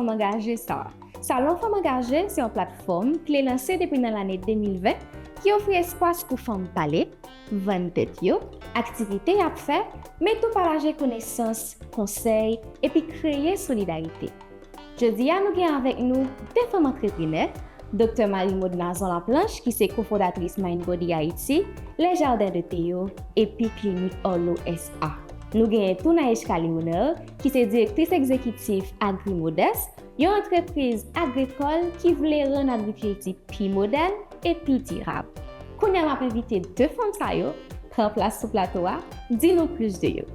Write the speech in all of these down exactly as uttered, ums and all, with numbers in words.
Fanm Angaje sa. Salon Fanm Angaje se yon platfòm ki te lanse depi nan lane de mil ven ki ofri espas pou fanm pale, vann tèt yo, aktivite y ap fè, men tou pataje konesans, konsèy, epi kreye solidarite. Jodi a, nou gen avèk nou de fanm antreprenè, Doktè Marie Maude Nazon Laplanche, ki se kofondatris Mind Body Haiti, Les Jardins de Théo, epi Klinik Orlo S A. Nou genyen tou Naïchka Léonard, ki se direktris egzekitif Agrimodès, yon antrepriz agrikòl ki vle rann agrikilti pi modèn e pi dirab. Kounye a, m ap envite de fanm sa yo pran plas sou plato a, di nou plis de yo.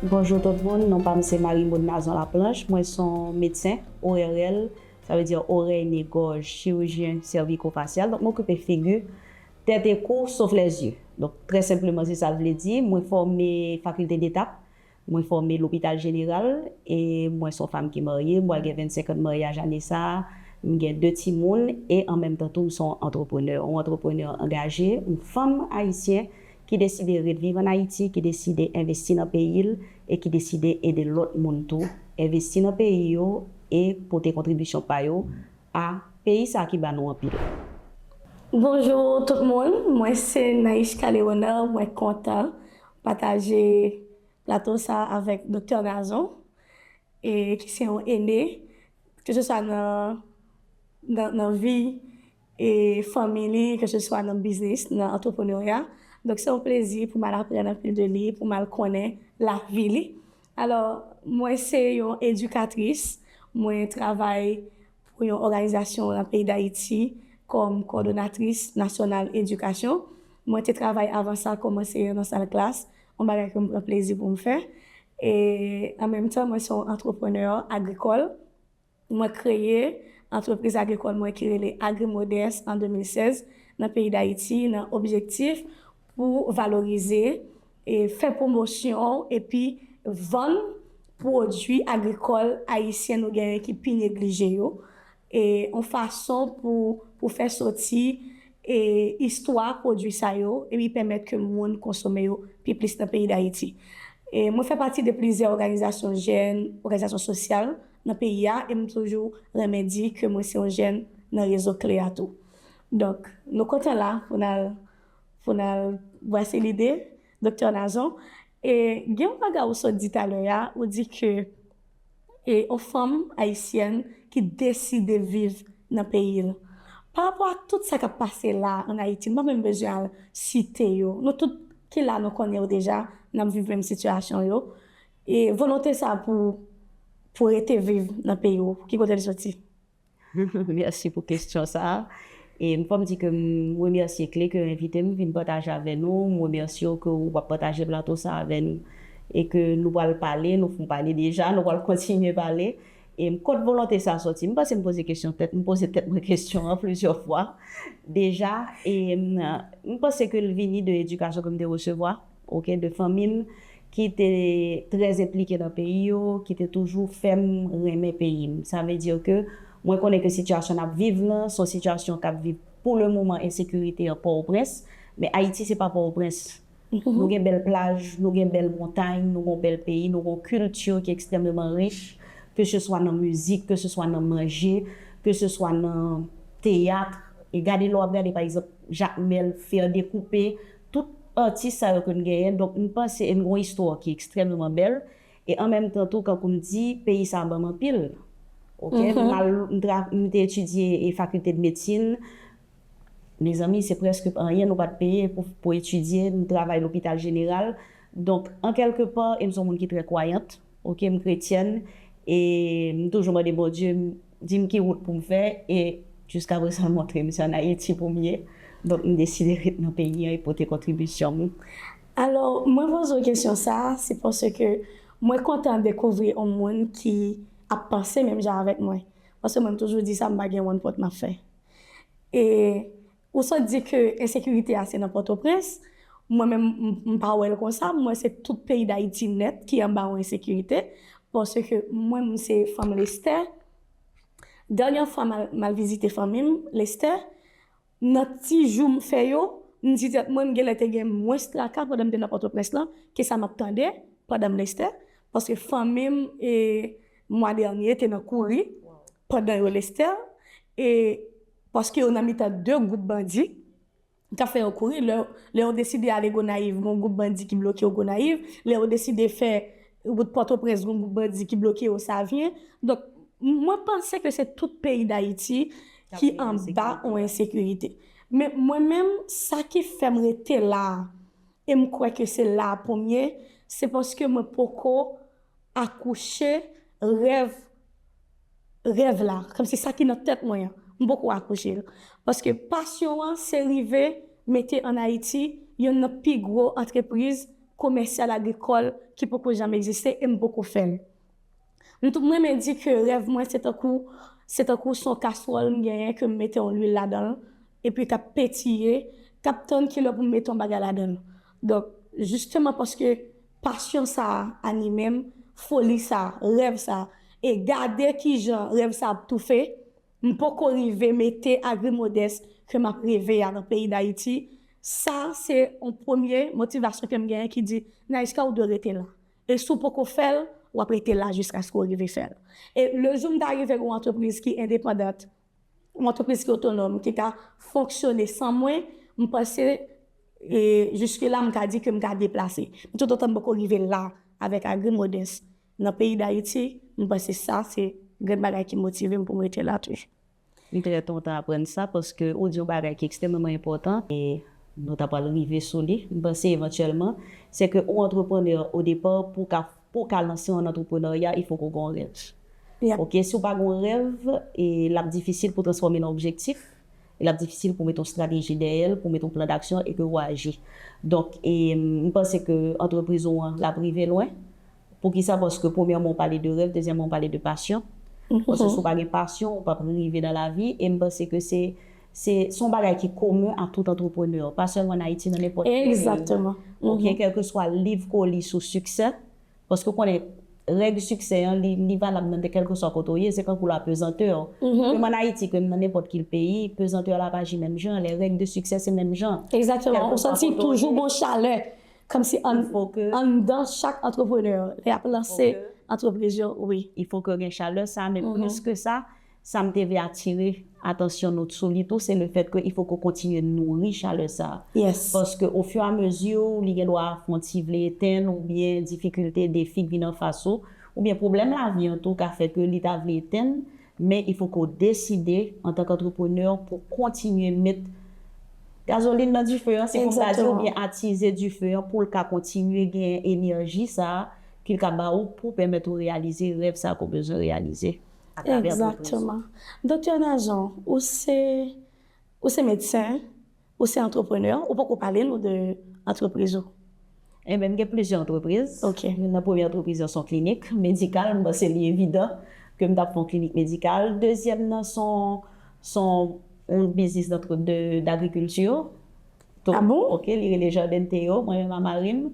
Bonjou tout moun, non pa m se Marie Maude Nazon Laplanche, mwen se yon medsen, O R L, sa vle di orèy, ne, gòj, chirijyen sèviko-fasyal. Donk, m okipe figi, tèt e kou, sof lèzye. Donk, trè senpleman, se sa l vle di. Mwen fòme Fakilte Detap, mwen fòme Lopital Jeneral, e mwen se yon fanm ki marye, m pral gen vennsenk an de maryaj ane sa a, m gen de timoun, e an menm tan tou, m se yon antreprenè, yon antreprenè angaje, yon fanm ayisyen ki deside ret viv ann Ayiti, ki deside envesti nan peyi l, e ki deside ede lòt moun tou envesti nan peyi yo e pote kontribisyon pa yo a peyi sa a ki ba nou anpil. Bonjou tout moun, mwen se Naïchka Léonard, mwen kontan pataje plato sa avèk Doktè Nazon, e ki se yon ene, ke se swa nan, nan, nan vi e fanmi li, ke se swa nan biznis, nan antreprenerya. Donk, se yon plezi pou m al aprann anpil de li, pou m al konnen lavi li. Alò, mwen se yon edikatris, mwen travay pou yon òganizasyon nan peyi Dayiti kòm kowòdonatris nasyonal edikasyon. Mwen te travay avan sa kòm anseyan nan sal klas, yon bagay ke m pran plezi pou m fè. E an menm tan, mwen se yon antreprenè agrikòl. Mwen kreye antrepriz agrikòl mwen ki rele Agrimodès an de mil sèz nan peyi Dayiti nan objektif pou valorize e fè pwomosyon epi vann pwodui agrikòl ayisyen nou genyen ki pi neglije yo, e yon fason pou, pou fè soti e istwa pwodui sa yo epi pèmèt ke moun konsome yo pi plis nan peyi Dayiti. E mwen fè pati de plizyè òganizasyon jèn, òganizasyon sosyal nan peyi a, e m toujou renmen di ke mwen se yon jèn nan rezo kle a tou. Donk, nou kontan la pou n al, pou n al brase lide, Doktè Nazon. E gen yon bagay ou sot di talè a, ou di ke e yon fanm ayisyèn ki deside viv nan peyi l. Pa rapò ak tout sa k ap pase la ann Ayiti, m pa menm bezwen al site yo. Nou tout ki la, nou konnen yo deja, n ap viv menm sitiyasyon yo. E volonte sa pou, pou rete viv nan peyi w, ki kote l soti? Mèsi pou kesyon sa a. E fò m di ke m remèsye Kle ke envite m vin pataje avè nou. M remèsye w ke w ap pataje plato sa a avè nou. E ke nou pral pale, nou fin pale deja, nou pral kontinye pale. E kot volonte sa a soti? M panse m poze kesyon tèt, m poze tèt mwen kesyon an plizyè fwa deja. E m, m panse ke l vini de edikasyon ke m te resevwa, oke, de fanmi m ki te trè enplike nan peyi yo, ki te toujou fè m renmen peyi m. Sa vle di ke mwen konnen ke sitiyasyon n ap viv lan, se yon sitiyasyon k ap viv pou le moman ensekirite an Pòtoprens, men Ayiti se pa Pòtoprens. Nou gen bèl plaj, nou gen bèl montay, nou gen yon bèl peyi, nou gen yon kilti ki ekstrèmeman rich, ke se swa nan mizik, ke se swa nan manje, ke se swa nan teyat. E gade lè w ap gade, pa egzanp, Jakmèl, Fè Dekoupe, tout atis sa yo ke n genyen. Donk, m panse, e n gen yon istwa ki ekstrèmeman bèl. E an menm tan tou, kankou m di, peyi sa a ban m anpil. Oke, m al, m tra-, m te etidye e fakilte de medsin. Mezanmi, se prèske anyen nou pa t peye pou, pou etidye, m travay lopital jeneral. Donk, an kèlke pa, e m se yon moun ki trè kwayant, oke, m kretyèn, e m toujou mande Bondye, m di m ki wout pou m fè, e jiskaprezan l montre m se ann Ayiti pou m ye. Donk, m deside ret nan peyi an e pote kontribisyon m. Alò, mwen poze w kesyon sa a, se paske mwen kontan dekouvri yon moun ki ap panse menm jan avèk mwen. Paske mwen, m toujou di sa, m pa gen one pot m ap fè. E ou sot di ke ensekirite a se nan Pòtoprens. Mwen menm, m, m pa wè l konsa. M wè se tout peyi Dayiti nèt ki anba yon ensekirite. Paske mwen, m se fanm Lestè. Dènyè fwa m al, m al vizite fanmi m, Lestè, nan ti jou m fè yo, m di tèt mwen, m genlè te gen mwens traka pandan m te nan Pòtoprens lan, ke sa m ap tande pandan m Lestè, paske fanmi m, e, mwa dènye te nan kouri pandan yo Lestè, e paske yo nan mitan de gwoup bandi, k ap fè yo kouri. Lè, lè yo deside ale Gonayiv, gon gwoup bandi ki bloke yo Gonayiv. Lè yo deside fè wout Pòtoprens, gon gwoup bandi ki bloke yo Savyen. Donk, mwen panse ke se tout peyi Dayiti ki anba yon ensekirite. Men mwen menm, sa ki fè m rete la a, e m kwè ke se la a premye, se paske mwen poko akouche rèv, rèv la, kòmsi sa ki nan tèt mwen an, m poko akouche l. Paske pasyon an, se rive mete ann Ayiti yonn nan pi gwo antrepriz komèsyal agrikòl ki poko janm egziste, e m poko fè l. M tou, m renmen di ke rèv mwen se tankou, se tankou se yon kaswòl m genyen ke m mete yon lwil ladan l, epi k ap petiye, k ap tann kilè pou m mete yon bagay ladan l. Donk, jisteman paske pasyon sa a anime m, foli sa a, rèv sa a, e gade kijan rèv sa a ap toufe, m poko rive mete Agri Modès ke m ap reve a nan peyi Dayiti. Sa, se yon premye motivasyon ke m genyen ki di, Naïska, ou dwe rete la. E si w poko fè l, w ap rete la jiskaske w rive fè l. E le jou m ta rive gen yon antrepriz ki endepandant, yon antrepriz ki otonòm, ki ka fonksyone san mwen, m panse, e, jiske la, m ka di ke m ka deplase. Men toutotan m poko rive la avèk Agri Modès nan peyi Dayiti, m panse sa se grenn bagay ki motive m pou m rete la toujou. M trè kontan aprann sa paske ou di yon bagay ki ekstrèmeman enpòtan e nou ta pral rive sou li. M panse evantyèlman, se ke yon antreprenè o depa pou ka, pou ka lanse yon antreprenarya, il faut que w gen yon rèv. Yep. Ok, si w pa gen yon rèv, e l ap difisil pou transfòme l an objektif, e l ap difisil pou mete yon estrateji dèyè l, pou mete yon plan d'aksyon e ke w aji. Donk, e, m panse ke antrepriz ou an, l ap rive lwen. Poukisa? Paske premyèman, w pale de rèv, dezyèmman, w pale de pasyon. Paske si w pa gen pasyon, ou p ap rive nan lavi. E m panse ke se, se, se yon bagay ki komen a tout antreprenè, pa sèlman an Ayiti, nan nenpòt ki peyi. Egzakteman. Ok, kèlkeswa liv ke w li sou siksè, paske w konnen, règ siksè an, li, li valab nan kèlkeswa kote w ye, se kankou la pesanteur. Ke m an Ayiti, ke m nan nenpòt ki peyi, pesanteur la pa aji menm jan, les règles de succès se menm jan. Egzakteman. Ou santi toujou gon chalè. Kòmsi an, anndan chak antreprenè, lè y ap lanse antrepriz yo, wi. Il faut que gen chalè sa, men plis ke sa, sa m te vle atire atansyon nou sou li tou, se le fèt ke il faut que w kontinye nouri chalè sa. Yes. Paske au fur et à mesure, li gen dwa fè yon ti vle etenn, oubyen difikilte, defi k vin anfas ou, oubyen pwoblèm lavi an tou ka fè ke li ta vle etenn, men il faut que w deside, antanke antreprenè, pou w kontinye met gazolin nan dife an, si pou m ta di, oubyen atize dife an pou l ka kontinye gen enèji sa a ke l ka ba ou pou pèmèt ou reyalize rèv sa a ke w bezwen reyalize atravè antrepriz ou. Egzakteman. Doktè Nazon, ou se, ou se medsen, ou se antreprenè, ou poko pale nou de antrepriz ou? Enben, m gen plizyè antrepriz. Ok. Youn nan premye antrepriz yo se yon klinik medikal. M panse li evidan ke m t ap fè yon klinik medikal. Dezyèm nan se yon, se yon, yon biznis dantre-, de, dagrikilti. Ah bon? Ok, li rele Jaden Teo, mwen menm a mari m.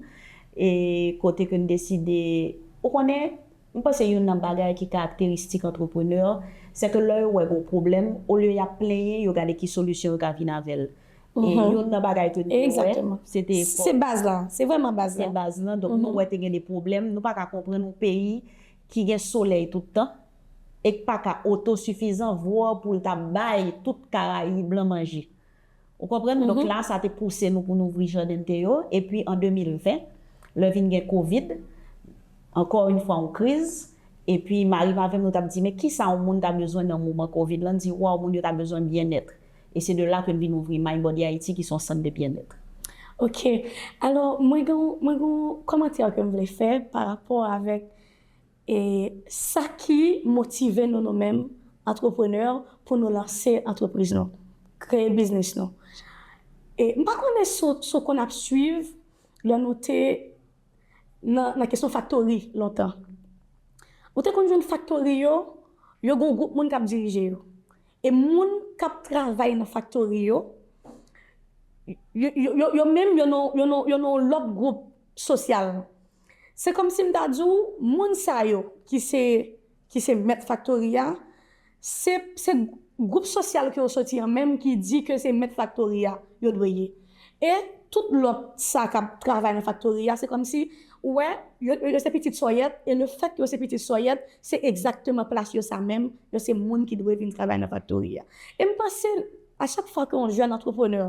E kote ke n deside, ou konnen, m panse youn nan bagay ki karakteristik antreprenè, se ke lè yo wè gon pwoblèm, olye y ap plenyen, yo gade ki solisyon yo ka vin avè l. E youn nan bagay ke nou te wè, se te fò. Se baz la, se vrèman baz la. Se baz lan, donk nou wè te gen de pwoblèm, nou pa ka konprann yon peyi ki gen solèy tout tan e k pa ka otosifizan, vwa pou l ta bay tout Karayib lan manje. Ou konprann? Donk la, sa te pouse nou pou n ouvri Jaden Teo. Epi an de mil ven, lè vin gen kovid, ankò yon fwa, yon kriz, epi mari m avè m, nou t ap di, men kisa yon moun ta bezwen nan moman kovid lan? N di, waw, moun yo ta bezwen byennèt. E se de la ke n vin ouvri Mind Body Haiti, ki se yon sant de byennèt. Ok. Alò, mwen gen, mwen gen yon kòmantè ke m vle fè pa rapò avèk e sa ki motive nou, nou menm, antreprenè, pou nou lanse antrepriz nou, kreye biznis nou. E m pa konnen si w, si w konn ap swiv lè nou te nan, nan kesyon faktori lontan. Ou te konn jwenn faktori yo, yo gen yon gwoup moun k ap dirije yo. E moun k ap travay nan faktori yo, yo, yo, yo, yo menm, yo nan, yo nan, yo nan yon lòt gwoup sosyal. Se kòmsi m ta di w, moun sa yo ki se, ki se mèt faktori a, se, se gwoup sosyal ke yo soti an menm ki di ke se mèt faktori a yo dwe ye. E tout lòt sa k ap travay nan faktori a, se kòmsi, ou wè, yo, yo se pitit sòyèt, e le fèt ke yo se pitit sòyèt, se egzakteman plas yo sa menm, yo se moun ki dwe vin travay nan faktori a. E m panse, a chak fwa ke yon jèn antreprenè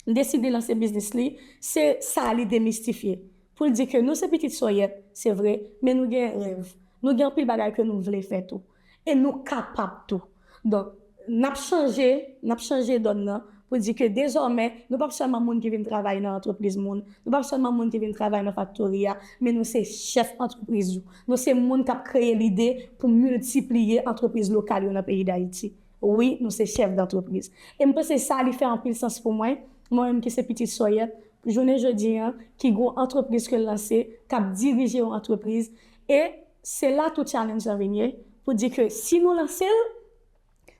deside lanse biznis li, se sa li demistifye. Pou l di ke nou se pitit sòyèt, se vre, men nou gen rèv. Nou gen anpil bagay ke nou vle fè tou. E nou kapab tou. Donk, n ap chanje, n ap chanje dòn nan pou di ke dezòmè, nou p ap sèlman moun ki vin travay nan antrepriz moun, nou p ap sèlman moun ki vin travay nan faktori a, men nou se chèf antrepriz yo. Nou se moun k ap kreye lide pou miltipliye antrepriz lokal yo nan peyi Dayiti. Wi, nou se chèf dantrepriz. E m panse sa, li fè anpil sans pou mwen, mwen menm ki se pitit sòyèt, jounen jodi an, ki gon antrepriz ke l lanse, k ap dirije yon antrepriz. E se la tou challenge lan vin ye, pou di ke si nou lanse l,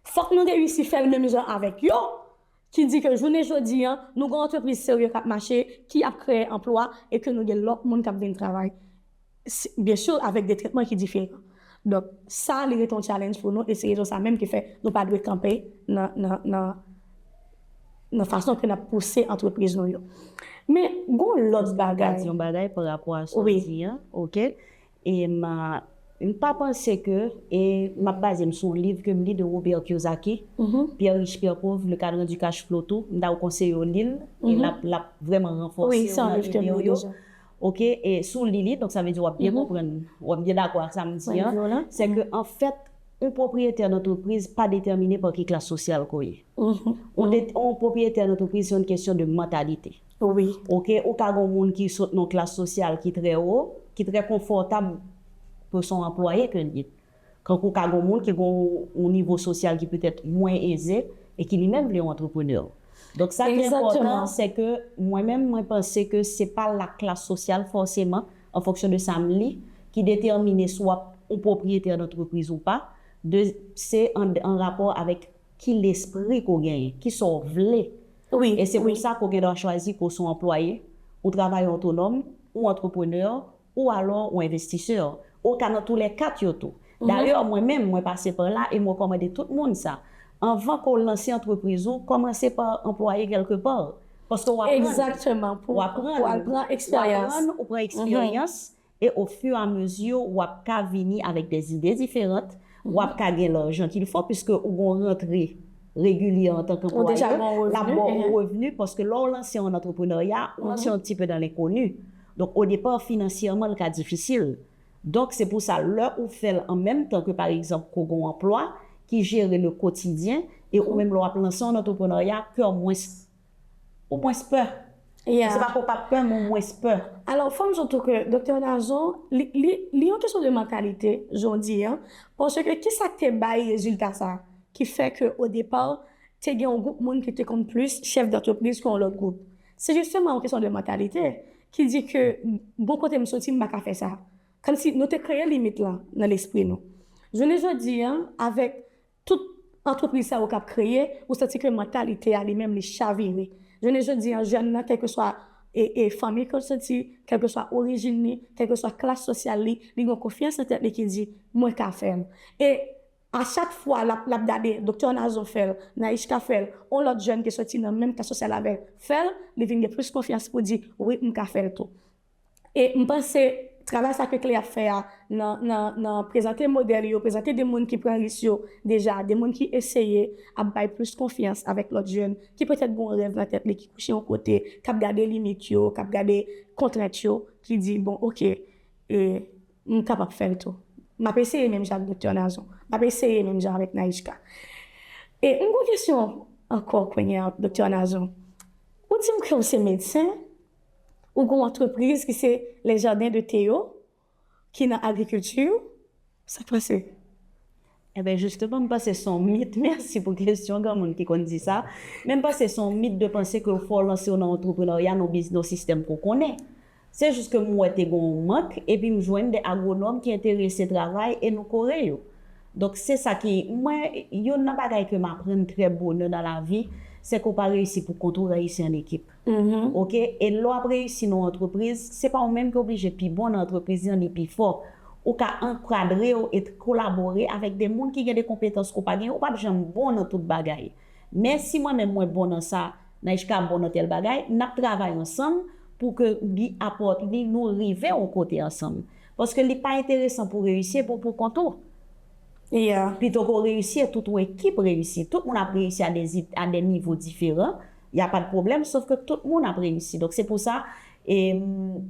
fòk nou reyisi fè l menm jan avèk yo, ki di ke jounen jodi an, nou gon antrepriz serye k ap mache, ki ap kreye anplwa, e ke nou gen lòt moun k ap vin travay. Si, byen si, avèk de tretman ki diferan. Donk, sa, li rete yon challenge pou nou, e se rezon sa menm ki fè nou pa dwe kanpe nan, nan, nan, nan fason ke n ap pouse antrepriz nou yo. Men, gon lòt bagay. Di yon bagay pa rapò a sa w di an, oke? E m, m pa panse ke, e m ap baze m sou yon liv ke m li de Robert Kiyosaki, Père riche, père pauvre, le cadran du cash flow tou. M ta konseye w li l, e l ap, l ap vrèman ranfòse w nan ide w yo. Oke, e si w li li, donk sa vle di w ap byen konprann, w ap byen dakò ak sa m di an, se ke anfèt, yon pwopriyetè dantrepriz pa detèmine pa ki klas sosyal ke w ye. Yon de, yon pwopriyetè dantrepriz, se yon kesyon de mantalite. Wi. Oke, ou ka gen yon moun ki sot nan yon klas sosyal ki trè wo, ki trè konfòtab pou se yon anplwaye ke l ye. Kankou ka gen yon moun ki gen yon, yon nivo sosyal ki petèt mwen eze e ki li menm vle yon antreprenè. Donk sa ki enpòtan, se ke mwen menm, mwen panse ke se pa la klas sosyal fòseman, an fonksyon de sa m li, ki detèmine si w ap yon pwopriyetè dantrepriz ou pa, de, se an, an rapò avèk ki lespri ke w genyen, ki sa w vle. Wi, e se pou sa ke w gen dwa chwazi ke w se yon anplwaye, ou travayè otonòm, ou antreprenè, ou alò ou envestisè. Ou ka nan toulèkat yo tou. Dayè, mwen menm, mwen pase pa la e mwen rekòmande tout moun sa. Anvan ke w lanse antrepriz ou, kòmanse pa anplwaye kèlkepa. Paske w aprann. Egzakteman, pou w aprann, ou pran eksperyans, ou pran eksperyans, e ofiramezi, w ap ka vini avèk de zide diferan, w ap ka gen lajan qu'il faut, piske ou gen yon rantre regilye antanke anplwaye, l ap ba w yon revni, paske lè w lanse an antreprenarya, ou lanse yon ti pe dan lenkoni. Donk, o depa, finansyèman, l ka difisil. Donk, se pou sa, lè ou fè l an menm tan ke, pa egzanp, ke w gen yon anplwa ki jere le quotidien, e ou menm lè w ap lanse yon antreprenarya, ke w mwens, ou mwens pè. Se pa ke w pa pè, men w mwens pè. Alò, fò m di w tou ke Doktè Nazon, li, li, li yon kesyon de mantalite, jan w di an, paske kisa k te bay rezilta sa, ki fè ke, o depa, te gen yon gwoup moun ki te konn plis chèf dantrepriz ke yon lòt gwoup. Se jisteman yon kesyon de mantalite ki di ke, bon, kote m soti, m pa ka fè sa. Kòmsi nou te kreye limit lan nan lespri nou. Jounen jodi an, avèk tout antrepriz sa yo k ap kreye, ou santi ke mantalite a li menm li chavire. Jounen jodi an, jèn nan, kèlkeswa e, e fanmi ke l soti, kèlkeswa orijin li, kèlkeswa klas sosyal li, li gen konfyans nan tèt li ki di, mwen ka fè l. E a chak fwa l ap, l ap gade Doktè Nazon fè l, Naïchka fè l, yon lòt jèn ki soti nan menm klas sosyal avè l fè l, li vin gen plis konfyans pou di, wi, m ka fè l tou. E m panse travay sa ke Kle ap fè a, nan, nan, nan prezante modèl yo, prezante de moun ki pran risk yo deja, de moun ki eseye, ap bay plis konfyans avèk lòt jèn ki petèt gen yon rèv nan tèt li, ki kouche yon kote, k ap gade limit yo, k ap gade kontrent yo, ki di, bon, oke, e, m kapab fè l tou. M ap eseye menm jan ak Doktè Nazon. M ap eseye menm jan avèk Naïchka. E m gen yon kesyon ankò kounye a, Doktè Nazon. Ou di m ke w se medsen, ou gen yon antrepriz ki se Les Jardins de Théo, ki nan agrikilti. Sa k pase? Enben, jisteman, m panse se yon mit. Mèsi pou kesyon, granmoun ki konn di sa. Men m panse se yon mit de panse ke fò w lanse w nan antreprenarya, nan biznis, nan sistèm ke w konnen. Se jis ke m wè te gen yon mank, epi m jwenn de agwonòm ki enterese travay e nou kore yo. Donk, se sa ki, mwen, youn nan bagay ke m aprann trè bonè nan lavi, se ke w pa reyisi pou kont ou, reyisi an ekip. Oke? E lè w ap reyisi nan yon antrepriz, se pa ou menm ki oblije pi bon nan antrepriz lan, ni pi fò. Ou ka ankadre yo e kolabore avèk de moun ki gen de konpetans ke w pa gen. Ou p ap janm bon nan tout bagay. Men si mwen menm mwen bon nan sa, Naïchka bon nan tèl bagay, n ap travay ansanm pou ke li apòt li nou rive yon kote ansanm. Paske li pa enteresan pou reyisi pou pou kont ou. Yeah. Pito ke w reyisi e tout yon ekip reyisi. Tout moun ap reyisi a de, a de nivo diferan. Y a pa de pwoblèm, sof ke tout moun ap reyisi. Donk se pou sa, e,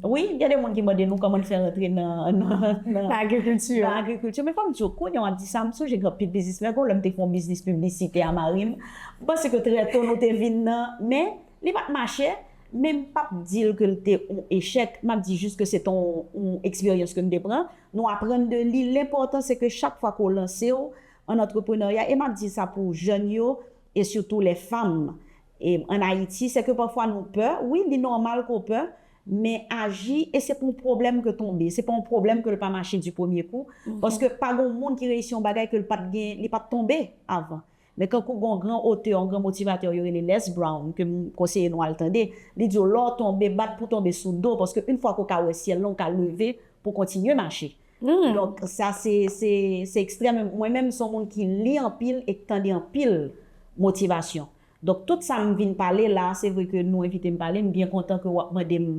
wi, gen de moun ki mande nou kòman n fè rantre nan, nan, nan, Nan agrikilti. nan agrikilti. Men fò m di w, kounye a w ap di sa, m sonje gen anpil biznismen, gon lè m te fè yon biznis piblisite a mari m. M panse ke trè to nou te vin nan, men li pa t mache, men m p ap di l ke l te yon echèk, m ap di jis ke se te yon, yon eksperyans ke m te pran. Nou aprann de li. Lenpòtan se ke chak fwa ke w lanse w an antreprenarya, e m ap di sa pou jèn yo, e sitou lè fanm, e, ann Ayiti, se ke pafwa nou pè. Wi, li nòmal ke w pè, men aji, e se pa yon pwoblèm ke tonbe, se pa yon pwoblèm ke l pa mache di premye kou, paske pa gen yon moun ki reyisi yon bagay ke l pa t gen, li pa t tonbe avan. Men kankou gen yon gran otè, yon gran motivatè, yo rele Les Brown, ke m konseye nou al tande, li di w lè w tonbe, bat pou tonbe sou do, paske yon fwa ke w ka wè syèl lan, w ka leve pou w kontinye mache. Donk, sa se, se, se ekstrèm. Mwen menm, se yon moun ki li anpil e k tande anpil motivasyon. Donk, tout sa m vin pale la, se vre ke nou envite m pale, m byen kontan ke w ap mande m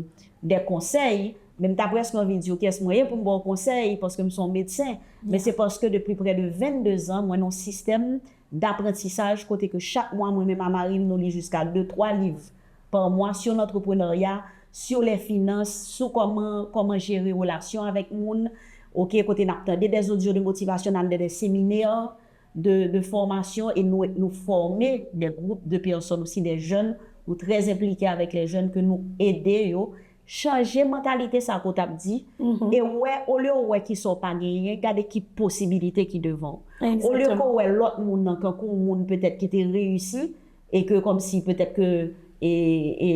de konsèy, men m ta prèske anvi di w kiyès mwen ye pou m ba w konsèy, paske m se yon medsen. Men se paske depi prè de vennde zan, mwen nan yon sistèm daprantisaj kote ke chak mwa, mwen menm a mari m, nou li jiska de, twa liv pa mwa sur l'entrepreneuriat, sur les finances, sou kòman, kòman jere relasyon avèk moun, oke, kote n ap tande de zodyo de motivasyon, n al nan de seminè de, de fòmasyon e nou, nou fòme de gwoup de pèsòn osi, de jèn, nou trè enplike avèk les jeunes ke nou ede yo chanje mantalite sa ke w t ap di, e wè, olye w wè kisa w pa genyen, gade ki posibilite ki devan w. Olye ke w wè lòt moun nan kankou yon moun petèt ki te reyisi, e ke kòmsi petèt ke, e, e,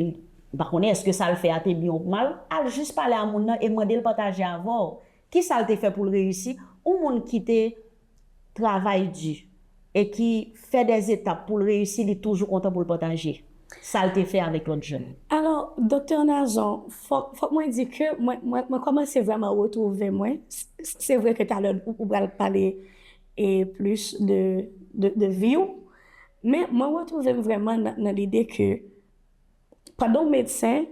m pa konnen èske sa l fè a te byen ou mal, al jis pale a moun nan e mande l pataje avè w. Kisa l te fè pou l reyisi? Yon moun ki te travay di e ki fè dèzetap pou l reyisi, li toujou kontan pou l pataje sa l te fè avèk lòt jèn. Alò, Doktè Nazon, fòk, fòk mwen di ke mwen, mwen, mwen kòmanse vrèman retwouve mwen. S-, se vre ke talè ou, ou pral pale e plis de, de, de vi w, men mwen retwouve m vrèman nan, nan lide ke pandan w medsen,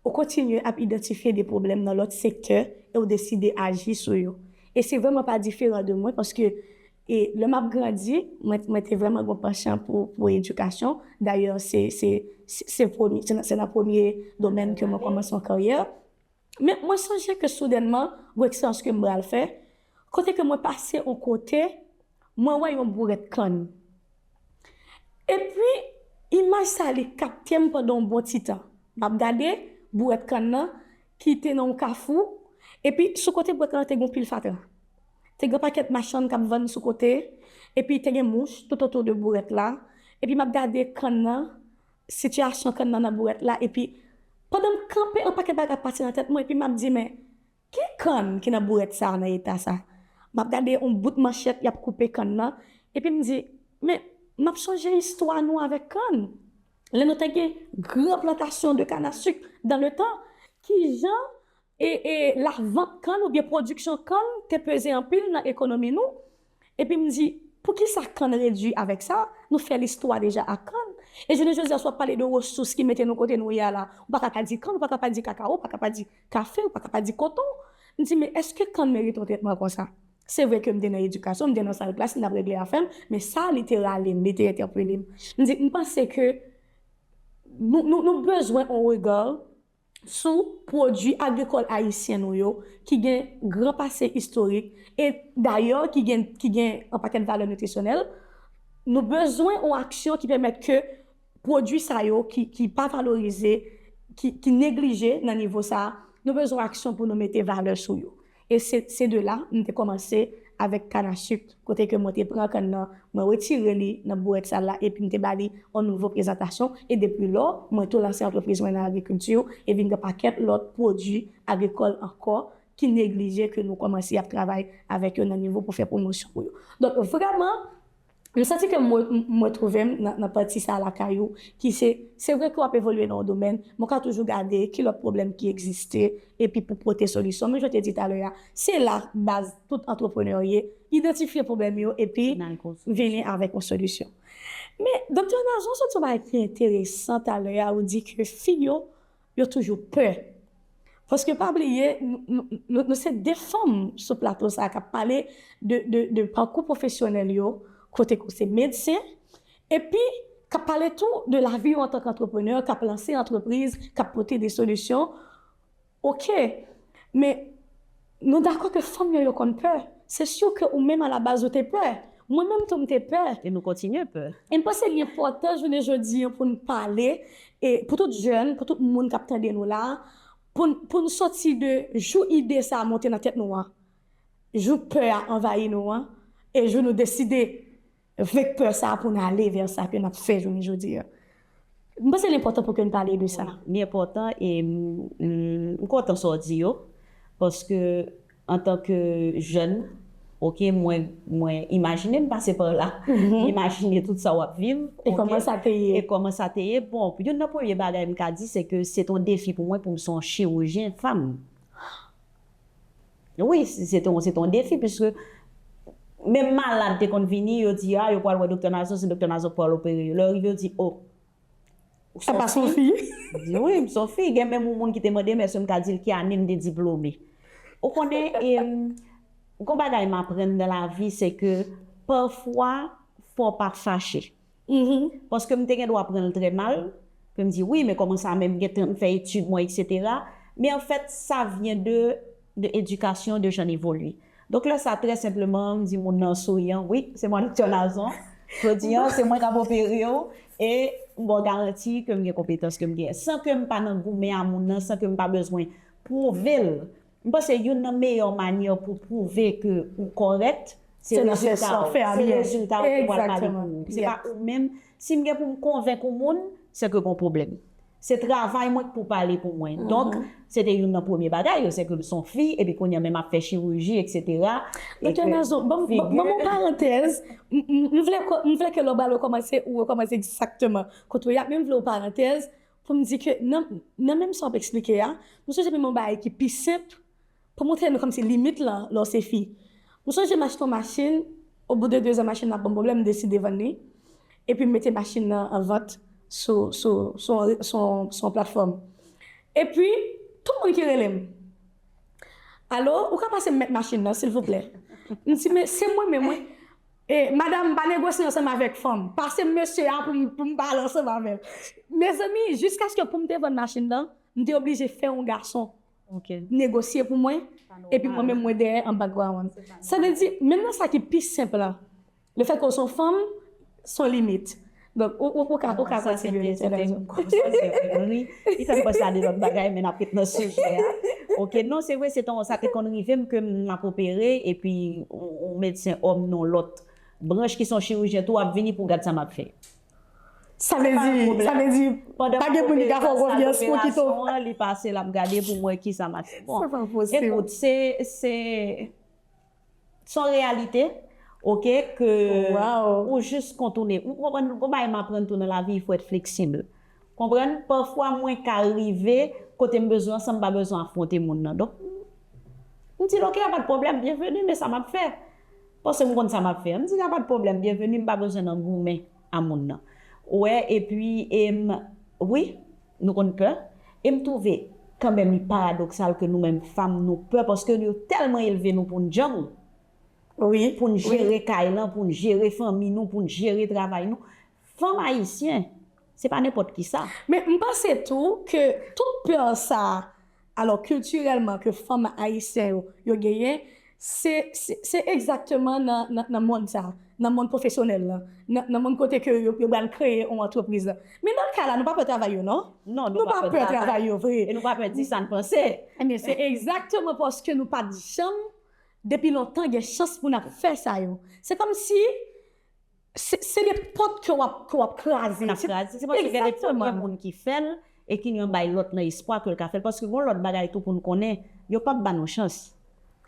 ou kontinye ap idantifye de pwoblèm nan lòt sektè e w deside aji sou yo. E se vrèman pa diferan de mwen, paske e lè m ap grandi, mwen, mwen te vrèman gen yon pansyon pou, pou edikasyon. Dayè, se, se, se, se premye, se nan, se nan premye domèn ke mwen kòmanse yon karyè. Men mwen sonje ke soudènman, yon eksperyans ke m pral fè, kote ke mwen pase yon kote, mwen wè yon bourèt kann. Epi, imaj sa li kapte m pandan yon bon ti tan. M ap gade bourèt kann nan ki te nan yon kafou, epi sou kote bourèt kann nan te gen yon pil fatra. Te gen yon pakèt machann k ap vann sou kote, epi te gen mouch toutotou de bourèt la. Epi m ap gade kann nan, sitiyasyon kann nan nan bourèt la, epi pandan m kanpe, yon pakèt bagay ap pase nan tèt mwen, epi m ap di, men, ki kann ki nan bourèt sa a nan eta sa? M ap gade yon bout manchèt, y ap koupe kann nan, epi m di, men, m ap sonje istwa nou avèk kann. Lè nou te gen gran plantasyon de kanasik dans le temps, kijan e, e lavant kann oubyen pwodiksyon kann te peze anpil nan ekonomi nou. Epi m di, poukisa kann redui avèk sa? Nou fè listwa deja ak kann. E jounen jodi a, si w ap pale de resous ki mete nou kote nou ye a la, ou pa ka pa di kann, ou pa ka pa di kakawo, ou pa ka pa di kafe, ou pa ka pa di koton. M di, men èske kann merite yon tretman konsa? Se vre ke m te nan edikasyon, m te nan sal klas, m t ap regle afè m, men sa li te rale m, li te entèpele m. M di, m panse ke nou, nou, nou bezwen yon rega sou pwodui agrikòl ayisyen nou yo ki gen gran pase istorik e dayè ki gen, ki gen yon pakèt valè nitrisyonèl. Nou bezwen yon aksyon ki pèmèt ke pwodui sa yo ki, ki pa valorize, ki, ki neglije nan nivo sa a, nou bezwen aksyon pou nou mete valè sou yo. E se, se de la m te kòmanse avèk kann a sik, kote ke mwen te pran kann nan, mwen retire li nan bourèt sa la, epi m te ba li yon nouvo prezantasyon. E depi lò, mwen tou lanse antrepriz mwen nan agrikilti, e vin gen pakèt lòt pwodui agrikòl ankò ki neglije, ke nou kòmanse ap travay avèk yo nan nivo pou fè pwomosyon pou yo. Donk, vrèman, M santi ke m, m, m retwouve m nan, nan pati sa a lakay ou, ki se, se vre ke w ap evolye nan yon domèn, men w ka toujou gade ki lòt pwoblèm ki egziste, epi pou pote solisyon. Men jan w te di talè a, se la baz tout antreprenè ye, idantifye pwoblèm yo, epi vini avèk yon solisyon. Men, Doktè Nazon sot yon bagay ki enteresan talè a, ou di ke fi yo, yo toujou pè. Paske pa bliye, nou, nou, nou, nou se de fanm sou plato sa a k ap pale de, de, de pakou pwofesyonèl yo, kote ke w se medsen, epi k ap pale tou de lavi yo antanke antreprenè, k ap lanse antrepriz, k ap pote de solisyon. Oke, men nou dakò ke fanm yo, yo konn pè. Se si ke ou menm alabaz ou te pè. Mwen menm tou m te pè. E nou kontinye pè. E m panse li enpòtan jounen jodi a pou n pale, e pou tout jèn, pou tout moun k ap tande nou la, pou n, pou n soti de jou ide sa a monte nan tèt nou an, jou pè a anvayi nou an, e jou nou deside venk pè sa a pou n ale vè sa ke n ap fè jounen jodi a. M panse li enpòtan pou ke n pale de sa. Li enpòtan e m, m, m kontan sa w di yo, paske antanke jèn, oke, mwen, mwen imajine m pase pa la, m imajine tout sa w ap viv, e kòman sa te ye. E kòman sa te ye. Bon, youn nan premye bagay m ka di, se ke se t on defi pou mwen pou m se yon chirijyen fanm. Wi, se, se te yon, se te yon defi, piske menm malad te konn vini, yo di, a, yo pral wè Doktè Nazon, se Doktè Nazon k pral opere yo. Lè yo rive, yo di, o, ou se yon fi? M di, wi, m se yon fi. Gen menm yon moun ki te mande m èske m ka di l ki ane m te diplome. Ou konnen, em, gon bagay m aprann nan lavi, se ke pafwa, fò w pa fache. Paske m te gen dwa pran l trè mal, ke m di, wi, men kòman sa menm, m gentan fè etid mwen, etsetera. Men anfèt, sa vyen de, de edikasyon, de jan n evolye. Donk, lè sa, trè senpleman, m di moun nan an souriyan, wi, se mwen, Doktè Nazon. Jodi a, se mwen k ap opere w, e m ba w garanti ke m gen konpetans ke m genyen. San ke m pa nan goumen a moun nan, san ke m pa bezwen pwouve l. M panse youn nan meyè manyè pou pwouve ke ou kòrèk, se rezilta w. Se rezilta w ki pral pale pou ou. Se pa ou menm. Si m gen pou m konvenk yon moun, se ke gon pwoblèm. Se travay mwen k pou pale pou mwen. Donk, se te youn nan premye bagay yo, se ke m se yon fi, epi kounye a menm ap fè chiriji, etsetera. Doktè Nazon, ban m, ban m yon parantèz. M, m, m vle, m vle ke lè w pral rekòmanse, ou rekòmanse egzakteman kote w ye a, men m vle yon parantèz pou m di ke nan, nan menm sa w ap eksplike a, m sonje menm yon bagay ki pi senp, pou montre nou kòmsi limit lan lè w se fi. M sonje m achte yon machin, au bout de deux ans, machin nan ap ban m pwoblèm, m deside vann li, epi m mete machin nan an vant sou, sou, sou, sou, sou yon platfòm. Epi, tout moun ki rele m, alo, ou ka pase m mèt machin nan, silvouplè? M di, men se mwen menm, wi. E, madanm, pa negosye ansanm avèk fanm. Pase m mesye a pou m, pou m pale ansanm avè l. Mezanmi, jiskaske pou m te vann machin nan, m te oblije fè yon gason negosye pou mwen, epi mwen menm mwen dèyè an background. Sa vle di, menm nan sa ki pi senp lan, lefètke w se yon fanm, se yon limit. Donk, ou, ou, ou ka, ou ka kontinye. Sa se te, se te yon konsèy, se vre, wi. Li fè m panse a de lòt bagay, men n ap ret nan sijè a. Oke, non, se vre, se te yon, sa te konn rive m ke m ap opere, epi yon, yon medsen òm nan yon lòt branch ki se yon chirijyen tou ap vini pou gad sa m ap fè. Sa vle di, sa vle di, pa gen moun ki ka fè w konfyans pou kite w. Li pase l ap gade pou m wè kisa m ap fè. Bon, ekout, se, se, se yon reyalite, oke, ke ou jis kontounen. Ou konprann, gon bagay m aprann tou nan lavi, il faut être flexible. Konprann? Pafwa, mwen ka rive kote m bezwen an san m pa bezwen afwonte moun nan. Donk, m di l, oke, y a pa de pwoblèm, byenveni, men sa m ap fè. Paske m konn sa m ap fè. M di, y a pa de pwoblèm, byenveni, m pa bezwen nan goumen a moun nan. Ou wè, epi, em, wi, nou konn pè. E m twouve, kanmenm, li paradoksal ke nou menm fanm, nou pè, paske yo tèlman elve nou pou n djanm. Wi, pou n jere kay lan, pou n jere fanmi nou, pou n jere travay nou. Fanm ayisyen, se pa nenpòt kisa. Men m panse tou ke tout pè sa a, alò, kiltirèlman, ke fanm ayisyen yo, yo genyen, se, se, se egzakteman nan, nan, nan mond sa, nan mond pwofesyonèl lan, nan, nan mond kote ke yo, yo pral kreye yon antrepriz la. Men nan ka la, nou pa pè travay yo, non? Non, nou pa pè travay yo, vre. E nou pa pè di sa n panse. Ebyen, se egzakteman paske nou pa t janm, depi lontan, gen chans pou n ap fè sa yo. Se kòmsi se, se de pòt ke w ap, ke w ap kraze. N ap kraze. Se paske gen de, gen moun ki fè l e ki nan bay lòt nan espwa ke l ka fè l. Paske gon lòt bagay tou pou n konnen, yo p ap ba nou chans.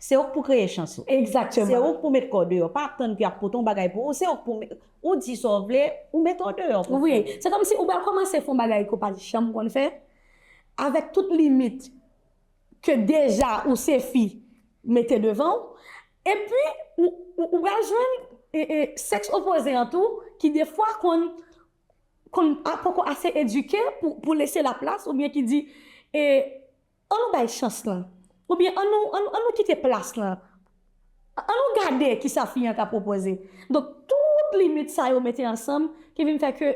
Se ou k pou kreye chans ou. Se Egzakteman. ou k pou met kò deyò. Pa tann ke y ap pote yon bagay pou ou. Se ou k pou met, ou di sa w vle, ou mete w deyò pou Wi, fè. Se kòmsi ou pral kòmanse fè yon bagay ke w pa t janm konn fè, avèk tout limit ke deja ou se fi mete devan w, epi ou, ou, ou pral jwenn e, e, sèks opoze an tou, ki defwa konn, konn a- poko ase edike pou, pou lese laplas, oubyen ki di, e, an nou bay chans lan, oubyen an nou, an, nou- an nou kite plas lan, an nou gade kisa fi an ka pwopoze. Donk, tout limit sa yo mete ansanm ki vin fè ke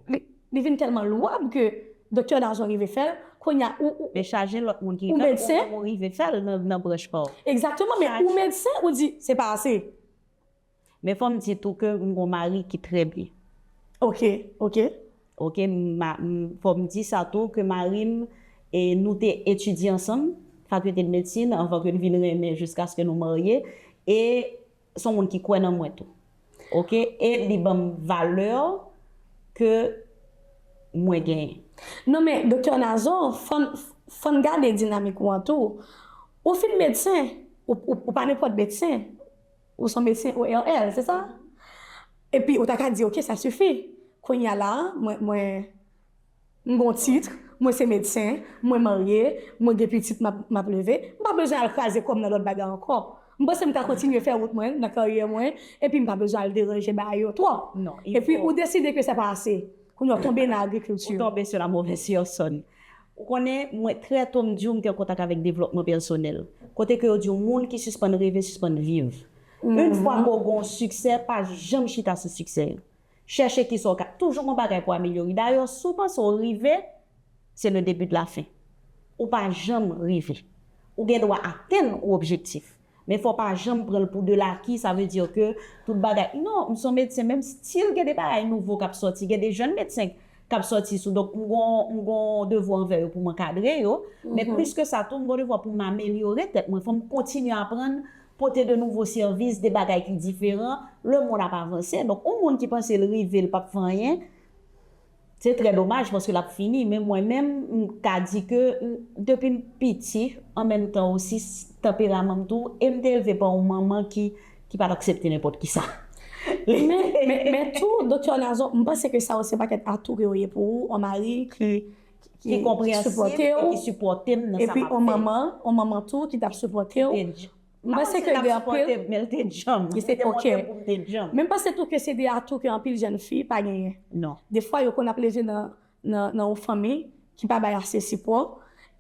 li, li vin tèlman lwab ke Doktè Nazon rive fè l, kounye a ou, ou, Men chaje lòt moun ki Ou nan medsen? Ou rive fè l nan, nan branch pa w. Egzakteman, men ou medsen, ou di, se pa ase. Men fò m di tou ke m gon mari ki trè byen. Ok, ok. Ok, ma- m- fò m di sa tou ke mari m e nou te etidye ansanm, fakilte de medsin, anvan ke n vin renmen jiskaske nou marye. E se yon moun ki kwè nan mwen tou. Ok, e li ban m valè ke mwen genyen. Non, men Doktè Nazon, fò n, fò n gade dinamik ou an tou. Ou fin medsen, ou, ou, ou pa nenpòt medsen. Ou se yon medsen O R L, se sa? Epi ou ta ka di, ok, sa sifi. Kounye a la, mwen, mwen, m gon tit, mwen se medsen, mwen marye, mwen gen pitit m ap, m ap leve. M pa bezwen al kraze kò m nan lòt bagay ankò. M panse m ka kontinye fè wout mwen nan karyè mwen, epi m pa bezwen al deranje bagay yo twòp. Non, il Epi faut- ou deside ke sa pa ase. Kounye a w tonbe nan agrikilti. Ou tonbe sur la mauvaise personne. Ou konnen, mwen trè to m di w, m te an kontak avèk devlopman pèsonèl. Kote ke yo di w moun ki sispann reve, sispann viv. Yon fwa ke w gen yon siksè, pa janm chita sou siksè. Chèche kisa w ka. Toujou gon bagay pou amelyore. Dayè, si w panse w rive, se le début de la fin. Ou pa janm rive. Ou gen dwa atenn yon objektif. Men fò pa janm pran l pou de laki, sa vle di ke tout bagay. Non, m se yon medsen, menm still gen de bagay nouvo k ap sòti, gen de jèn medsen k ap sòti sou. Donk, m gon, m gon devwa anvè yo pou m ankadre yo. Men plis ke sa tou, m gon devwa pou m amelyore tèt mwen. Fò m kontinye aprann, pote de nouvo sèvis, de bagay ki diferan. Lemonn ap avanse. Donk, yon moun ki panse l rive, l p ap fè anyen, se trè domaj paske l ap fini. Men mwen menm, m ka di ke m- depi m piti, an menm tan osi, s- tanperaman m tou, e m te elve pa yon manman ki, ki pa t aksepte nenpòt kisa. Men, men, men tou, Doktè Nazon, m panse ke sa yo se pakèt atou ke yo ye pou ou, yon mari ki, Ki konpreyansib sipòte e w, ki sipòte m nan sa epi m ap yon fè. Manman, yon manman tou ki t ap sipòte w. Te- M Pa panse kòmsi ke l ap gen anpil. Sipòte m, men l te djanm. Li se Li te ok. Montre pou m te djanm. Men m panse tou ke se de atou ke anpil jèn fi pa genyen. Non. Defwa, yo konn ap leve nan, nan, nan yon fanmi ki pa bay ase sipò,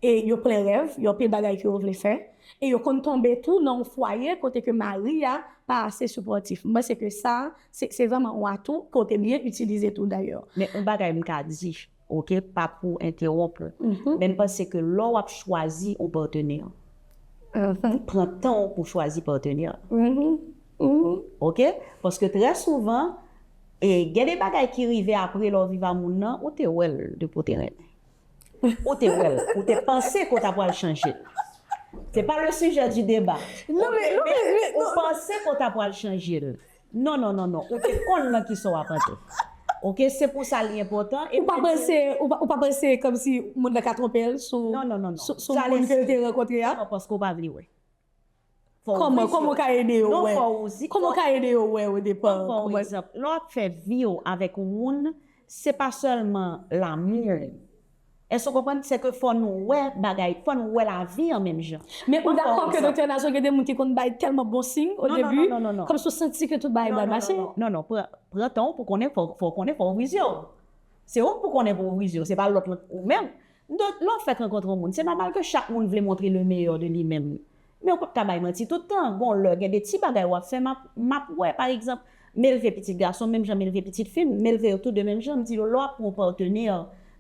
e yo plen rèv, yo anpil bagay ke yo vle fè, e yo konn tonbe tou nan yon fwaye kote ke mari a pa ase sipòtif. M panse ke sa, se, se vrèman yon atou ke w te byen itilize tou dayè. Men yon bagay m ka di, ok, pa pou entewonp, Mhm. men m panse ke lè w ap chwazi yon patnè, Mhm. pran tan w pou chwazi patnè. Mhm. Mhm. Ok? Paske trè souvan, e gen de bagay ki rive apre lè w viv a moun nan, ou te wè l depi w te renmen. Ou te wè l, ou te panse ke w ta pral chanje l. Se pa le sujet du débat. Non, men, non, men, men, Ou non. Panse ke w ta pral chanje l. Non, non, non, non. Ou te konn nan kisa w ap antre. Ok? Se pou sa li enpòtan. E Ou pa panse, ou pa, ou pa panse kòmsi moun nan ka twonpe l sou, Non, non, non, non. sou, sou Sa moun lè- ke l te rankontre a? Non, paske w pa vle wè. Fò w Kòman, vizyon. Kòman w ka ede yo Non, wè? Fò w zi- Kòman w ka ede yo wè o depa? Bon, Kòman- egzanp, lè w ap fè vi w avèk yon moun, se pa sèlman lanmou. Èske w konprann? Se ke fò nou wè bagay, fò nou wè lavi an menm jan. Men ou Mwen fè dakò yon ke egzanp. Doktè Nazon gen de moun ki konn bay tèlman bon siy o Non, non, debi, non, non, non, non. Kòmsi w santi ke tout bagay Non, bay non, mache? Non, non, non, pran, pran tan w pou konnen, fò, fò w konnen, fò w vizyon. Se ou k pou konnen pou w vizyon, se pa lòt, lòt ou menm. Donk, lè w fèk rankontre yon moun, se nòmal ke chak moun vle montre le meilleur de li menm. Men ou p ap ka bay manti tout tan. Gon lè, gen de ti bagay w ap fè, m ap, m ap wè, pa egzanp, m elve pitit gason, menm jan m elve pitit fi m, m elve yo tou de menm jan, m di yo, lè w ap pran yon patnè,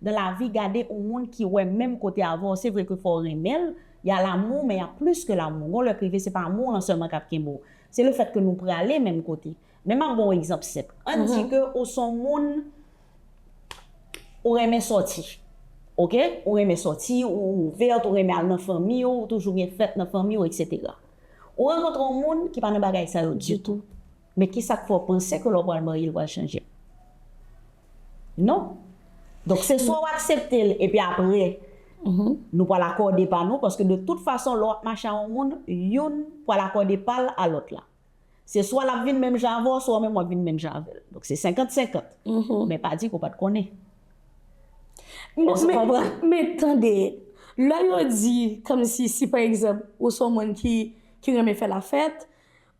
dans la vie, gade yon moun ki wè menm kote avè w. Se vre ke fò w renmen l, y a l'amour, men y a plus que l'amour. Gon lè k rive, se pa amour lan sèlman k ap kenbe w. Se le fèt ke nou prale menm kote. Men m ap ba w yon egzanp senp. Ann di ke ou se yon moun, ou renmen sòti. Ok? Ou renmen sòti, ou ouvèt, ou renmen al nan fanmi w, ou toujou gen fèt nan fanmi w, etsetera. Ou rankontre yon moun ki pa nan bagay sa yo ditou. Men kisa k fè w panse ke lè w pral marye, l pral chanje? Non. Donk, se swa w aksepte l, epi apre, Nou pral akòde pa nou, paske de tout fason, lè w ap mache a yon moun, youn pral akòde pa l a lòt la. Se swa l ap vin menm jan avè w, swa w menm w ap vin menm jan avè l. Donk, se senkant senkant. Men pa di ke w pa t konnen. Èske w konprann? Men tande, lè yo di, kòmsi, si pa egzanp, ou se yon moun ki, ki renmen fè lafèt,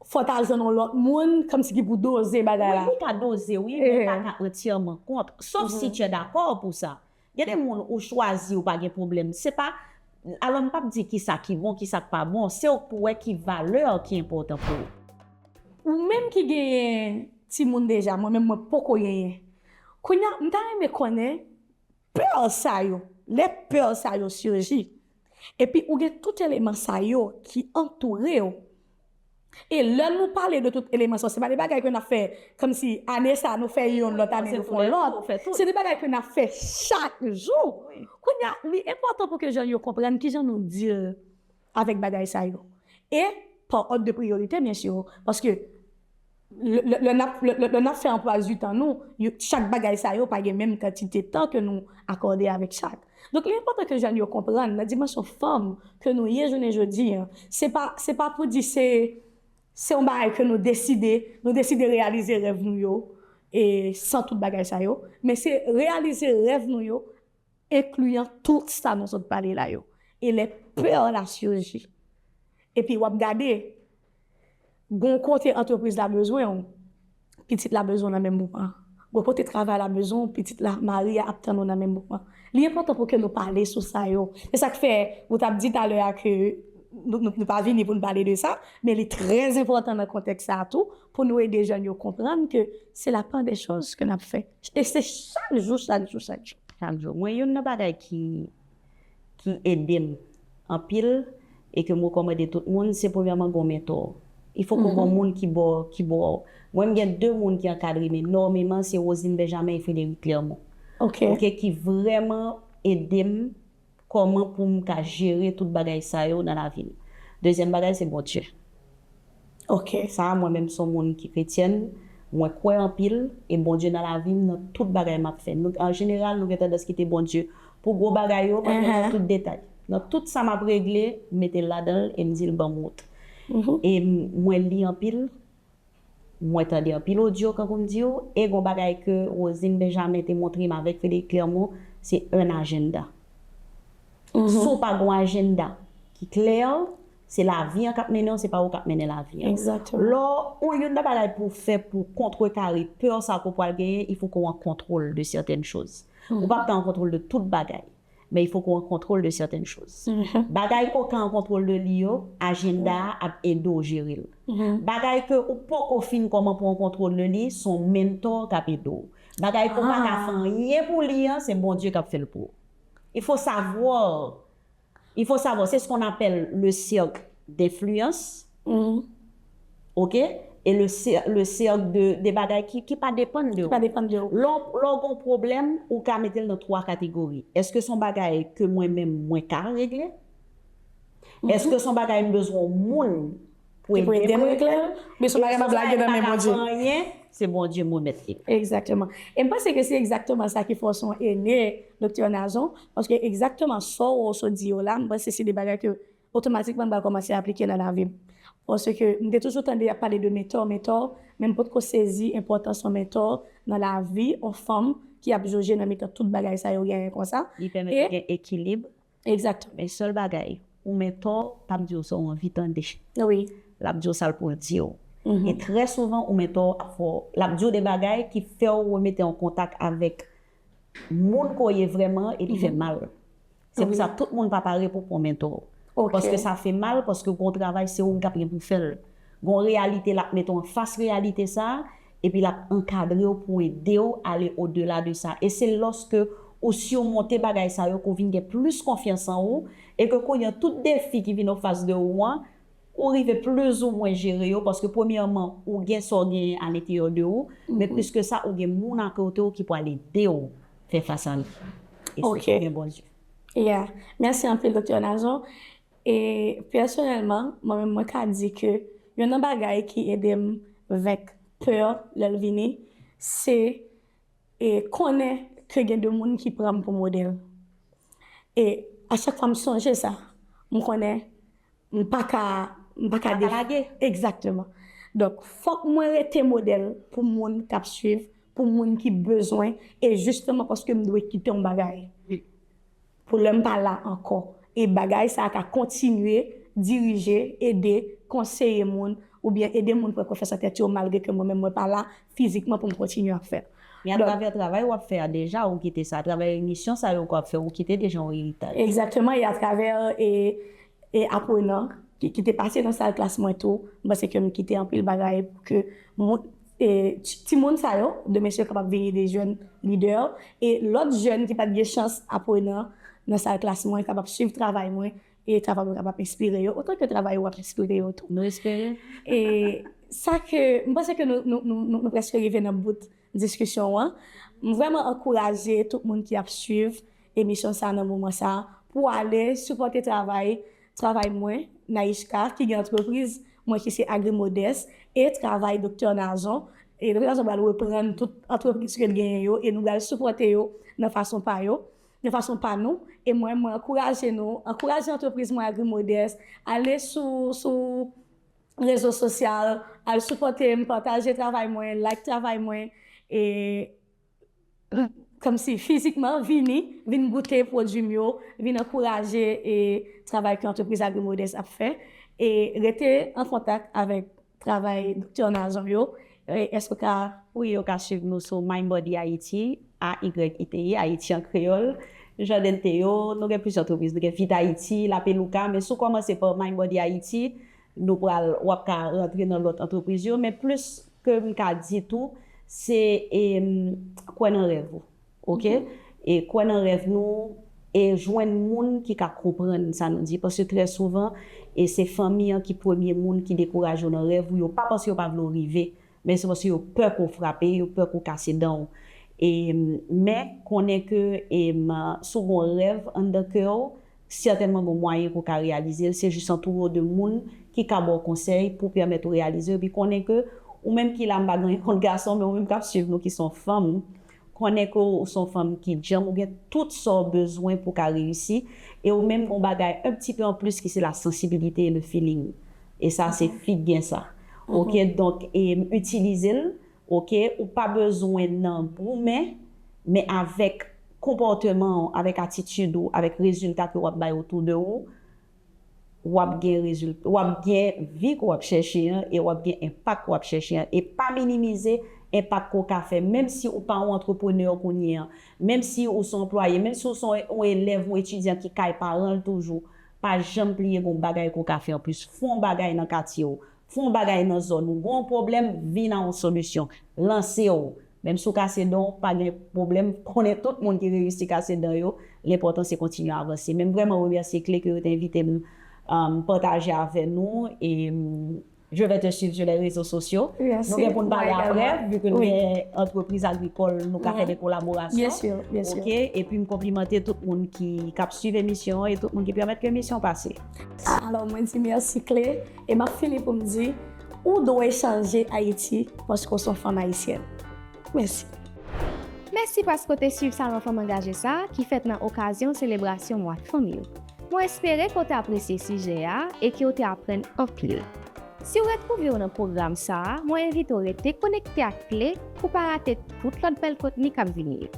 fò w ta jwenn yon lòt moun, kòmsi ki pou doze bagay la. Wi, li ka doze, wi, men pa ka antyèman kont. Sof si tu es d'accord pou sa. Gen de moun ou chwazi, ou pa gen pwoblèm. Se pa, alò m p ap di kisa ki bon, kisa k pa bon. Se ou k pou wè ki valè ki enpòtan pou ou. Ou menm ki genyen timoun deja, mwen menm mwen poko genyen. Kounye a, m ta renmen konnen pè sa yo, lè pè sa yo siji, epi ou gen tout eleman sa yo ki antoure w, e lè nou pale de tout eleman sa yo, se pa de bagay ke n ap fè kòmsi ane sa nou fè youn, lòt ane nou fè yon lòt. Se de bagay ke n ap fè chak jou. Kounye a, li enpòtan pou ke jèn yo konprann kijan nou deal avèk bagay sa yo. E pa òd de priyorite, byen si, paske lè, lè, lè n ap, lè, lè, lè n ap fè anplwa di tan nou, yo, chak bagay sa yo pa gen menm kantite tan ke nou akòde avèk chak. Donk, li enpòtan ke jèn yo konprann nan dimansyon fanm ke nou ye jounen jodi a, se pa, se pa pou di se, se yon bagay ke nou deside, nou deside reyalize rèv nou yo, e san tout bagay sa yo, men se reyalize rèv nou yo, enkliyan tout sa nou sot pale la yo. E lè pè la siji, epi w ap gade, gon kote antrepriz la bezwen w, pitit la bezwen w nan menm moman. Gon kote travay la bezwen w, pitit la, mari a ap tann ou nan menm moman. Li enpòtan pou ke nou pale sou sa yo. Se sa k fè, ou t ap di talè a ke nou, nou, nou pa vini pou n pale de sa, men li trè enpòtan nan kontèks sa a tou, pou nou ede jèn yo konprann ke se la part des choses ke n ap fè. E se chak jou, chak jou, chak jou. Chak jou. Mwen, youn nan bagay ki, ki ede m anpil e ke m rekòmande tout moun, se premyèman gon mentò. Il faut que gon moun ki bò, ki bò. Mwen, m gen de moun ki ankadre m enòmeman, se Rosine Benjamin e Frédéric Clermont. Ok. Ok, ki vrèman ede m kòman pou m ka jere tout bagay sa yo nan lavi m. Dezyèm bagay, se Bondye. Ok. Sa, mwen menm, se yon moun ki kretyèn, mwen kwè anpil, e Bondye nan lavi m, nan tout bagay m ap fè. Nou, an jeneral, nou gen tandans kite Bondye pou gwo bagay yo, pa nan tout detay. Nan tout sa m ap regle, m mete l ladan l e m di l ban m wout. E m, mwen li anpil, mwen tande anpil odyo, kankou m di w, e gon bagay ke Rosine Benjamin te montre m avèk Frédéric Clermont, se un agenda. Si w pa gon ajenda ki klè, se lavi an k ap mennen w, se pa ou k ap mennen lavi an. Lè w, youn nan bagay pou w fè pou kontrekare pè sa ke w pral genyen, il faut que w an kontwòl de certaines choses. Ou p ap ka an kontwòl de tout bagay, men il faut que w an kontwòl de certaines choses. Bagay ke w ka an kontwòl de li yo, ajenda a ap ede w jere l. Bagay ke ou poko fin kòman pou w an kontwòl de li, se yon mentò k ap ede w. Bagay ke w pa ka fè anyen pou li an, se Bondye k ap fè l pou ou. Il faut savoir, il faut savoir, c'est ce qu'on appelle le cercle d'influence. Ok? E le, cer- le cercle de, de bagay ki, ki pa depann de ou. Ki pa depann de ou. Lè w, lè w gon pwoblèm, ou ka mete l nan twa kategori. Èske se yon bagay ke mwen menm, mwen ka regle? Èske se yon bagay m bezwen yon moun pou ede m regle l? Men se yon bagay m ap lage nan men Bondye. Se Bondye m remèt li. Egzakteman. E m panse ke se egzakteman sa ki fè w se yon ene, Doktè Nazon, paske egzakteman sa w sot di yo la, m panse se de bagay ke otomatikman m pral kòmanse aplike nan lavi m. Paske m te toujou tande y ap pale de mentò, mentò, men m potko sezi enpòtans yon mentò nan lavi yon fanm ki ap jouje nan mitan tout bagay sa yo genyen konsa. Li pèmèt ou gen ekilib. Egzakteman. Men sèl bagay, ou mentò p ap di w sa w anvi tande. Wi. L ap di w sa l pou l di w. E trè souvan, ou mentò ap fè w, l ap di w de bagay ki fè w remete an kontak avèk moun ke w ye vrèman e li fè mal. Se pou sa tout moun pa pare pou pran mentò. Paske sa fè mal, paske gon travay se ou k ap gen pou fè l. Gon reyalite l ap mete w anfas reyalite sa, epi l ap ankadre w pou ede w ale odela de sa. E se lòske ou simonte bagay sa yo ke w vin gen plis konfyans an ou, e ke kounye a tout defi ki vin anfas de ou an, ou rive plizoumwen jere yo, paske premyèman, ou gen sa w genyen alenteryè de ou, men plis ke sa, ou gen moun akote w ki pral ede w fè fas a li. E se byen Bondye. Yeah. Mèsi anpil, Doktè Nazon. E pèsonèlman, mwen menm, mwen ka di ke youn nan bagay ki ede m venk pè lè l vini, se e konnen ke gen de moun ki pran m pou modèl. E A chak fwa m sonje sa, m konnen m pa ka, m pa ka lage. Egzakteman. Donk, fòk mwen rete modèl pou moun k ap swiv, pou moun ki bezwen, e jisteman paske m dwe kite yon bagay pou lè m pa la ankò. E bagay sa a ka kontinye dirije, ede, konseye moun, oubyen ede moun pran konfyans an tèt yo, malgre ke mwen menm mwen pa la fizikman pou m kontinye ap fè. Men atravè travay w ap fè a deja, ou kite sa. Atravè emisyon sa yo ke w ap fè, ou kite deja yon eritaj. Egzakteman, e atravè e, e aprenan ki, ki te pase nan sal klas mwen tou, m panse ke m kite anpil bagay pou ke moun, e, ti, timoun sa yo, demen si yo kapab vini de jèn lidè, e lòt jèn ki pa t gen chans aprenan nan sal klas mwen kapab swiv travay mwen, e travay mwen kapab enspire yo, otan ke travay ou ap enspire yo tou. Nou espere. E sa ke, m panse ke nou, nou, nou, nou, nou prèske rive nan bout diskisyon an. M vrèman ankouraje tout moun ki ap swiv emisyon sa nan moman sa pou ale sipòte travay, travay mwen, Naïchka, ki gen antrepriz mwen ki se Agrimodes, e travay Doktè Nazon. E Doktè Nazon pral reprann tout antrepriz ke l genyen yo, e nou pral sipòte yo nan fason pa yo, nan fason pa nou. E mwen, mwen ankouraje nou, ankouraje antrepriz mwen Agrimodes, ale sou, sou rezo sosyal, al sipòte m, pataje travay mwen, like travay mwen, e kòmsi fizikman vini, vin goute pwodui m yo, vin ankouraje e travay ke antrepriz Agrimodes ap fè, e rete an kontak avèk travay Doktè Nazon yo. E èske w ka... Wi, yo ka swiv nou sou Mind Body Haiti, A Y I T I, Ayiti an kreyòl, Jardin Théo, nou gen plizyè antrepriz, nou gen Vit Haiti, Lapelouka, men si w kòmanse pa Mind Body Haiti, nou pral, w ap ka rantre nan lòt antrepriz yo, men plis ke m ka di tou, se, em, kwè nan rèv ou, oke? E kwè nan rèv nou, e jwenn moun ki ka konprann sa nou di, paske trè souvan, e se fanmi an ki premye moun ki dekouraje w nan rèv ou, yo pa paske yo pa vle w rive, men se paske yo pè ke w frape, yo pè ke w kase dan w. E, men, konnen ke, em, si w gen yon rèv anndan kè w, sètènman gen mwayen ke w ka reyalize l, se jis antoure w de moun ki ka ba w konsèy pou pèmèt ou reyalize l, epi konnen ke ou menm ki la, m pa gen anyen kont gason, men ou menm k ap swiv nou ki se yon fanm, konnen ke w se yon fanm ki djanm, ou gen tout sa w bezwen pou w ka reyisi, e ou menm gen yon bagay un petit peu en plus ki se la sensibilité et le feeling. E sa, se fi k gen sa. Oke, donk, e, itilize l, oke, ou pa bezwen nan goumen, men avèk konpòteman w, avèk atitid ou, avèk rezilta ke w ap bay otou de ou, w ap gen rezil-, w ap gen vi ke w ap chèche an, e w ap gen enpak ke w ap chèche an. E pa minimize enpak ke w ka fè, menm si ou pa yon antreprenè kounye an, menm si ou se yon anplwaye, menm si ou se yon, yon elèv, yon etidyan ki kay paran l toujou, pa janm bliye gen yon bagay ke w ka fè anplis. Fè yon bagay nan katye w, fè yon bagay nan zòn ou. Gen yon pwoblèm, vin a yon solisyon. Lanse w. Menm si w kase dan w, pa gen pwoblèm. Konnen tout moun ki reyisi kase dan yo, lenpòtan se kontinye avanse. Men m vrèman remèsye Kle ke yo te envite m, um, pataje avè nou. E, um, je vais te suivre sur les réseaux sociaux. Nou gen pou n pale aprè, vi ke nou gen antrepriz agrikòl, nou ka fè de kolaborasyon. Byen si, byen si. Oke, epi m konplimante tout moun ki, k ap swiv emisyon an e tout moun ki pèmèt ke emisyon pase. Alò, mwen di mèsi Kle, e m ap fini pou m di, ou dwe chanje Ayiti paske w se yon fanm ayisyèn. Mèsi. Mèsi paske w te swiv Salon Fanm Angaje sa a ki fèt nan okazyon selebrasyon mwa fanm yo. Mwen espere ke w te apresye sijè a e ke w te aprann anpil. Si w retwouve w nan pwogram sa a, mwen envite w rete konekte ak Kle pou w pa rate tout lòt bèl kontni k ap vini yo.